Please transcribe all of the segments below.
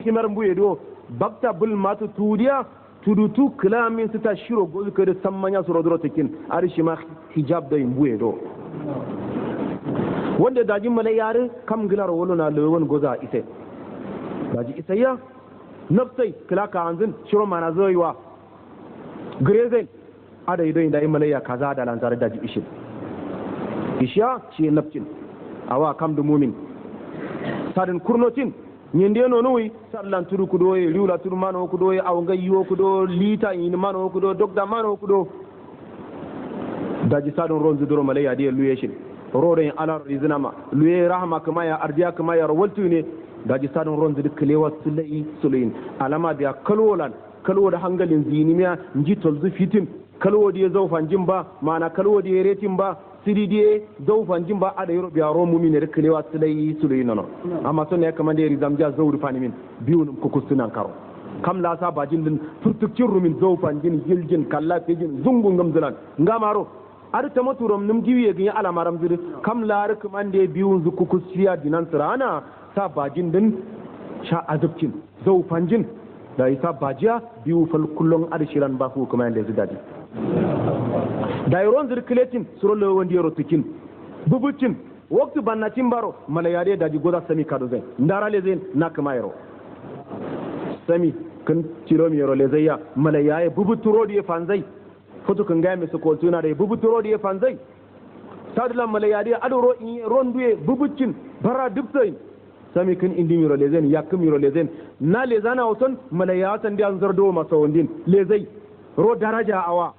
Kimar mbuye do bakta bul matu tudiya tudutu kalamin sita shiro gozu kare sammanya suro duro tikin arishima hijab da mbuye do wanda dajin malayare kam gilar wolo na lewon goza ise daji isayya nafsai kila ka anzin shiro mana zoyiwa grezen ada ido inda imalaya kaza da lanzar daji ishin ishiya shi nafcin awa kam du mumin sadin kurnotin nyende no nuwi sallan turu kudo e riwla turu mano kudo e aw ngayyo kudo lita in mano kudo dogda mano kudo daji sadin ronzu duro malaya de luyeshin roren ala rizinama luye rahma kama ya ardiya kama ya rawaltu ne daji sadin ronzu de klewa sulai sulain alama biya kalwolan kalwo da hangalin zinimiya nji tolzu fitin kalwo da zaufan jin ba mana kalwo da retin ba siri zaufan jin ba ada yoro biya romu min ne klewa sulai sulai nono amma son ne kaman da rizamja zauru fani min biyu num kukustunan karo kam la sa bajin din furtukcin rumin zaufan jin yiljin kalla fejin zungun gamzulan ngamaro ar ta maturam num giwiye gin alamaram ziri kam la ar kaman da biyun zukukustiya dinan sirana sa bajin din sha azabcin zaufan jin da isa bajiya biyu fal kullon arshiran ba ku kuma yanda zidadi da yaron zirkiletin surolo wanda yaro tukin bubucin waktu bannatin baro malayare da ji goza sami kado zai ndara le zai na kuma yaro sami kan ciro mi yaro le zai ya malayaye bubuturo da fanzai foto kan ga mi su ko tuna da bubuturo da fanzai sadlan malayare adoro in ronduye bubucin bara dubtai sami kan indi miro lezen yakkum miro lezen na lezana wasan malayatan da an zardo masa wandin lezai ro daraja awa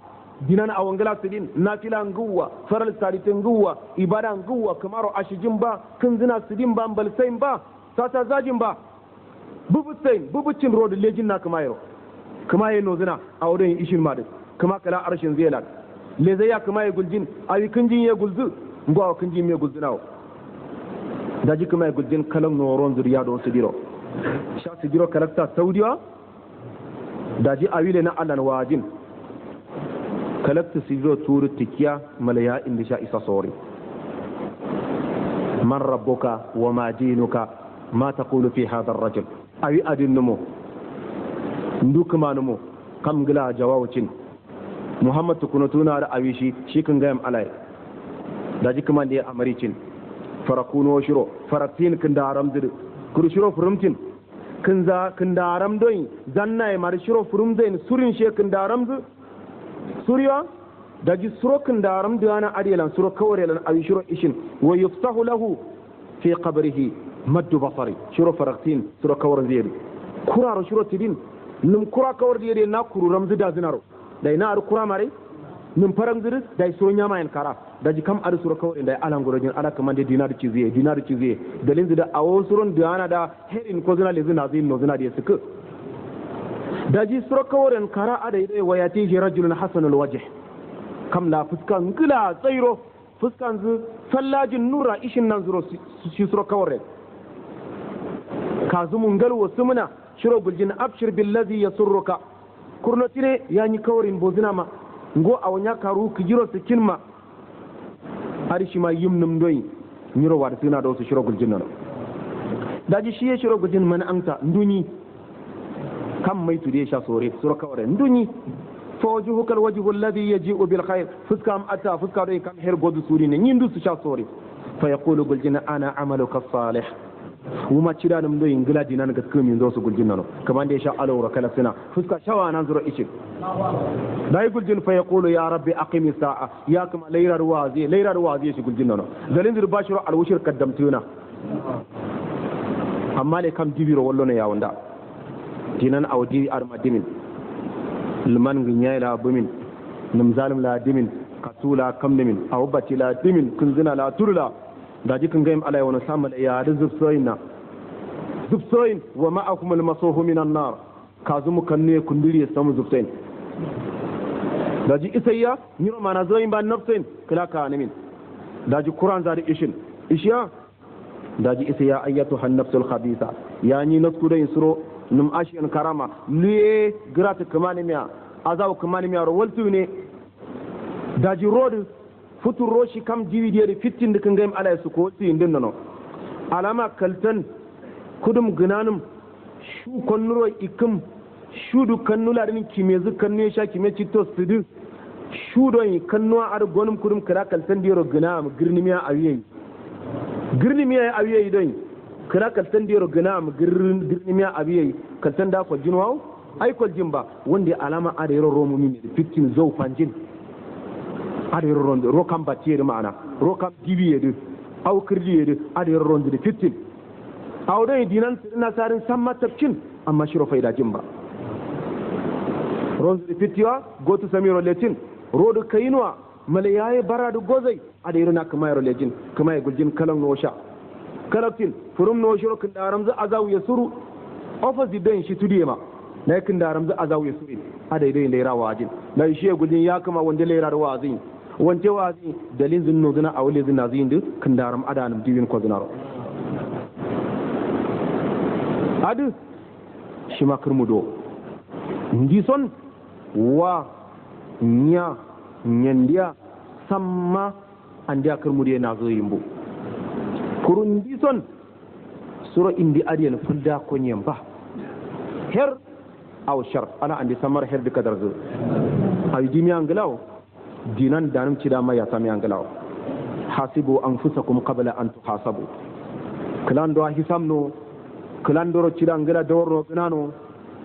dinan awangala sidin nafila nguwa faral saritin nguwa ibada nguwa kamaro ashijin ba kinzina sidin ba balsain ba sata zajin ba bubutsain bubucin ro lejin na kamayro kamaye nozina a wurin ishin madin kama kala arshin zelan lezai ya kamaye guljin awi kinjin ye gulzu ngwa kinjin me gulzinawo daji kuma ya guljin kalan noron zuriya don su diro sha su diro kalakta saudiya daji awile na allan wajin kalakta su diro turu tikiya malaya inda sha isa sori man rabbuka wa ma dinuka ma taqulu fi hadha ar-rajul awi adin numo ndukuma numo kam gila jawawcin muhammad tukunutuna da awishi shi kan gayam alai daji kuma ne amaricin farakuno shiro faratin kin da aram dir kuru shiro furumtin kin za kin da aram doin zanna e mar shiro furum zain surin she kin da aram zu suriya daji suro kin da aram dana ariyalan suro kawarelan awi shiro ishin wa yuftahu lahu fi qabrihi maddu basari shiro faratin suro kawaran zeri kuraro shiro tidin num kura kawar diyere na kuru ramzu da zinaro dai na ar kura mare num param zir dai suro nyama en kara daji kam ar suro kawar dai alan gorojin ala kamande dinar ciziye dinar ciziye dalin da awo suron dana da herin ko zina lezina zin no zina da suku daji suro kawar en kara ada dai wayati rajulun hasanul wajh kam la fuskan gila tsairo fuskan zu sallajin nura ishin nan zuro shi suro kawar kazumun galwo sumuna shiro guljin abshir billazi yasurruka kurnotire yani kawarin bozina ma ngo awanya karu kijiro sikin ma arishi ma yimnum doyi nyiro war sina do su shiro guljin nan daji shi ya shiro guljin man anta nduni kam mai tude sha sore suro kaware nduni fa wajhuka alwajhu alladhi yaji'u bil khair fuska am ata fuska do kam her godu suri ne nyindu su sha sore fa yaqulu guljin ana amaluka salih wuma cira num doyin gila dinan ga kumin zo su guljin nano kaman da ya sha alawra kala suna fuska shawa nan zuro ishi dai guljin fa yaqulu ya rabbi aqimi sa'a ya kama layrar wazi layrar wazi shi guljin nano dalin zur bashiru alwushir kaddamtuna amma le kam dibiro wallo ne ya wanda dinan awdi arma dimin liman ginya la bumin num zalim la dimin kasula kam dimin awbati la dimin kunzina la turla da jikin gayim alai wani samun ya da zubsoyin na zubsoyin wa ma'akum almasuhu minan nar kazu mu kanne kundiri ya samu zubsoyin da ji isayya ni ma na zoyin ba nafsin kila ka ni min da ji qur'an za da ishin ishiya da ji isayya ayyatu han nafsul khabisa ya ni nasku da insuro num ashiyan karama liye grata kamani miya azaw kamani miya rawaltu ne da ji road futur roshi kam diwidiyar fitin da kan gaim ala su ko su indin nano alama kaltan kudum ginanum Shu konnuro ikum shudu kannula din kimezi kannu sha kime citto sudu shudo yi kannuwa ar gonum kurum kira kaltan diro gina am girnimiya awiyi girnimiya awiyi don kira kaltan diro gina am girnimiya awiyi kaltan da ko jinwaw ai ko jimba wanda alama ada yero romu min 15 zo fanjin ada yero rondo rokam batiyere ma'ana rokam dibiye aw kirdiye ada yero rondo 15 aw dai dinan sirna sarin samma tafkin amma shiro faida jimba ronzo fitiwa gotu samiro letin rodo kayinwa malayaye baradu gozai ada yero na kuma yero lejin kuma ya guljin kalan nosha kalaktin furum noshiro kin daramzu azawu yasuru opposite den shi tudiye ma na kin daramzu azawu yasuru ada yero leira wajin na shi guljin ya kuma wanda leira da wazin wance wazi dalin zinno zina awle zina zin du kin daram adanum diwin ko zinaro adu shi ma kirmudo ndi son wa nya nyandiya samma andiya kirmude na zo yimbo kurun ndi son suro indi adiyan fulda ko nyamba her aw shar ana andi samar her de kadar zo ay dimi anglaw dinan danum cida ma ya sami anglaw hasibu anfusakum qabla an tuhasabu klan do hisamno klan doro cida angla doro gnano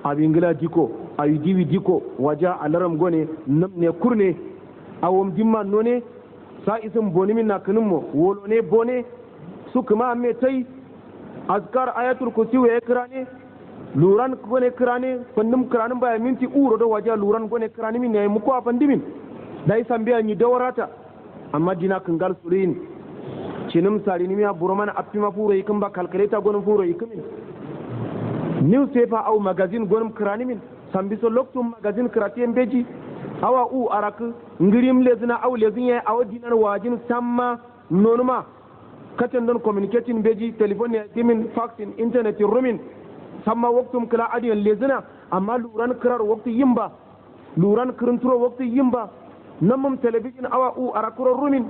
abingila diko ayi diwi diko waja alaram gone ne kurne awom dimma none sa isin boni min na kinimmo wolo ne bone su kuma me tai azkar ayatul kursi wa kirane luran gone kirane fannim kiranin baya minti uro do waja luran gone kirane min ne muko afandimin dai sambiya ni dawarata amma dina kingal surin cinim sari ni miya burman appima furo yikin ba calculator gonin furo yikin newspaper au magazine gonum kirani min sambiso loktum magazine kiratiyen beji awa u arak ngirim lezina aw lezin ya aw dinar wajin samma nonuma katen don communicating beji telephone ya timin faxing internet rumin samma waktum kila adiyan lezina amma luran kirar waktu yimba luran kirinturo waktu yimba namum television awa u arakuro rumin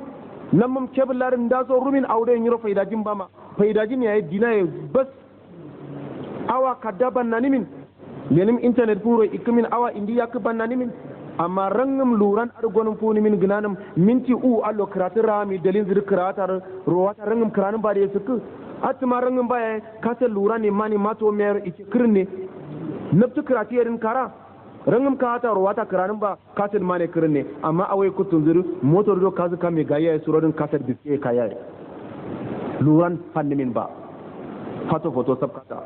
namum cable larin daso rumin awde nyiro faidajin bama faidajin ya dina bas awa kadda bannani min lenim internet furo ikmin awa indi yak bannani min amma rangum luran argonum funi min gnanum minti u allo kratin rami dalin zir kratar rowata rangum kranum ba da suk atma rangum ba kata luran ne mani mato mer ike kirne naftu kratiyerin kara rangum ka ta rowata kranum ba katel mane kirne amma awai kutun zir motor do kazu kame gaya surodin katel biske kaya luran fannimin ba fato foto sabkata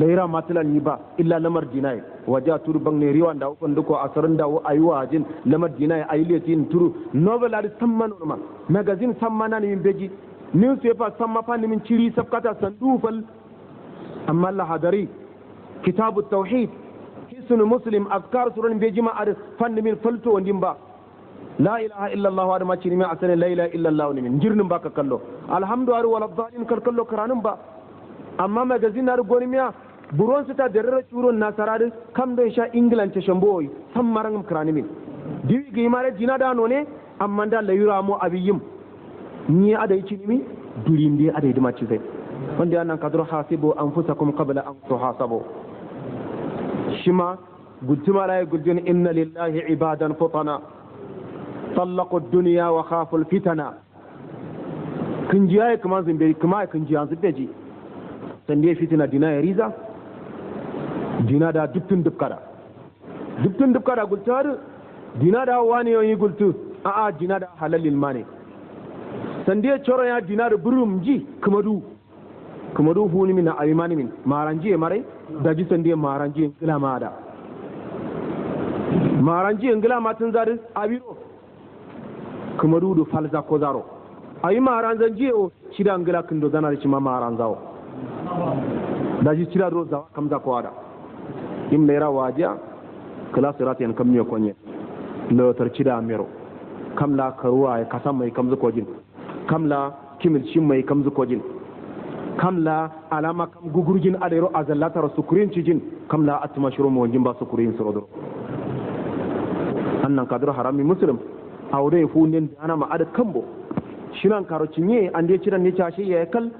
laira matilan yi ba illa lamar dinai waje turu bang ne riwan da ukun duko asarin da ayuwa jin lamar dinai ayi turu novel ari samman ma magazine samman na min beji newspaper samma fa ni min ciri sabkata sandufal amma la hadari kitabu tauhid hisnu muslim azkar surun beji ma ar fanni min falto wandin ba la ilaha illa allah wa ma ciri ma asane la ilaha illa allah ni min jirnin baka kallo alhamdu wala dhalin kalkallo karanin ba amma magazine na gonimiya buron su ta darara curon nasara kam don sha england ta shamboyi san maran kranimin diwi ga mare jina da no ne amma da layura mu abiyim ni ada yi cinimi durin dai ada yi dima ci zai wanda annan kadru hasibu anfusakum qabla an tuhasabu shima gultuma la guljin inna lillahi ibadan futana طلقوا الدنيا وخافوا الفتنة كنجيا كما زنبي كما كنجيا زنبي sande fitina dina ya riza dina da dubtun dubkara dubtun dubkara gultar dina da wani yoyi gultu a a dina da halalil mane sande choro ya dina da burum ji kumadu kumadu huni min aymani min maranji mare da ji sande maranji ngila ma da maranji ngila ma tun zari abiro kumadu du falza ko zaro ayi maranzan ji o shida ngila kindo zana shi ma maranzawo da shi cira do zawa kam za ko ada im lera waja kala sirat yan kam ne konye lo tar cida mero kam la karuwa ya kasam mai kam zuko jin kam la kimil shin mai kam zuko jin kam la alama kam gugurjin adero azallata sukurin cijin kam la atma shuru mo jin ba sukurin surodo annan kadro harami muslim awre fu nen ana ma ada kambo shinan karo cinye ande ciran ne cashe ya kal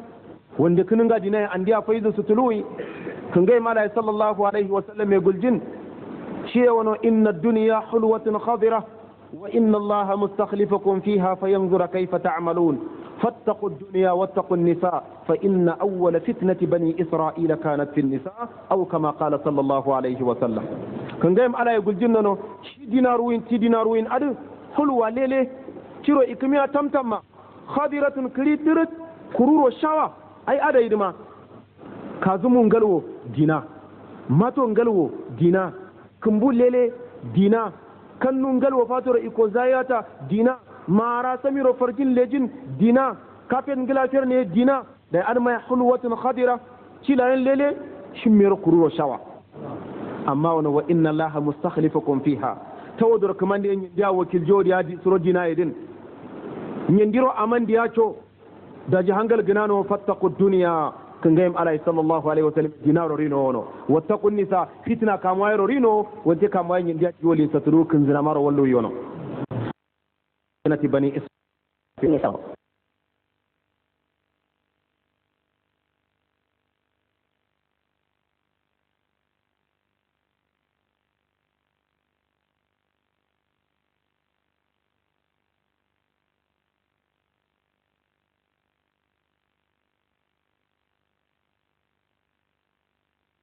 wanda kinin gadi na andi a faizu sutului Kun gai mala sallallahu alaihi wa sallam mai guljin shi wano inna dunya hulwatun khadira wa inna allaha mustakhlifakum fiha fayanzura kayfa ta'malun. فاتقوا الدنيا واتقوا النساء فإن أول فتنة بني إسرائيل كانت في النساء أو كما قال صلى الله عليه وسلم. كان قايم على يقول جننو شي ديناروين تي ديناروين أدو حلوة ليلة تيرو إكمية تمتم خادرة كريترت كرورو شاوة أي أدا يدما كازمون قلو دينا ماتون قلو دينا كمبول ليلة دينا كنون قلو فاتور إكو زاياتا دينا mara samiro farjin lejin dina kafin gilafiyar ne dina da an mai hulwatun khadira cilayen lele shimmiyar kururo shawa. Amma wani wa inna allaha mustakhlifakum fiha tawadur kaman da yin da wakil jodi ya suro dina yidin nyindiro aman diya cho da ji hangal ginano fattaqu dunya kan gayim alai sallallahu alaihi wasallam dinaro rino wono wattaqun nisa fitna kamwayro rino wonte kamway yin diya joli saturu kun zina maro wallo yono. Bani Isra'ila.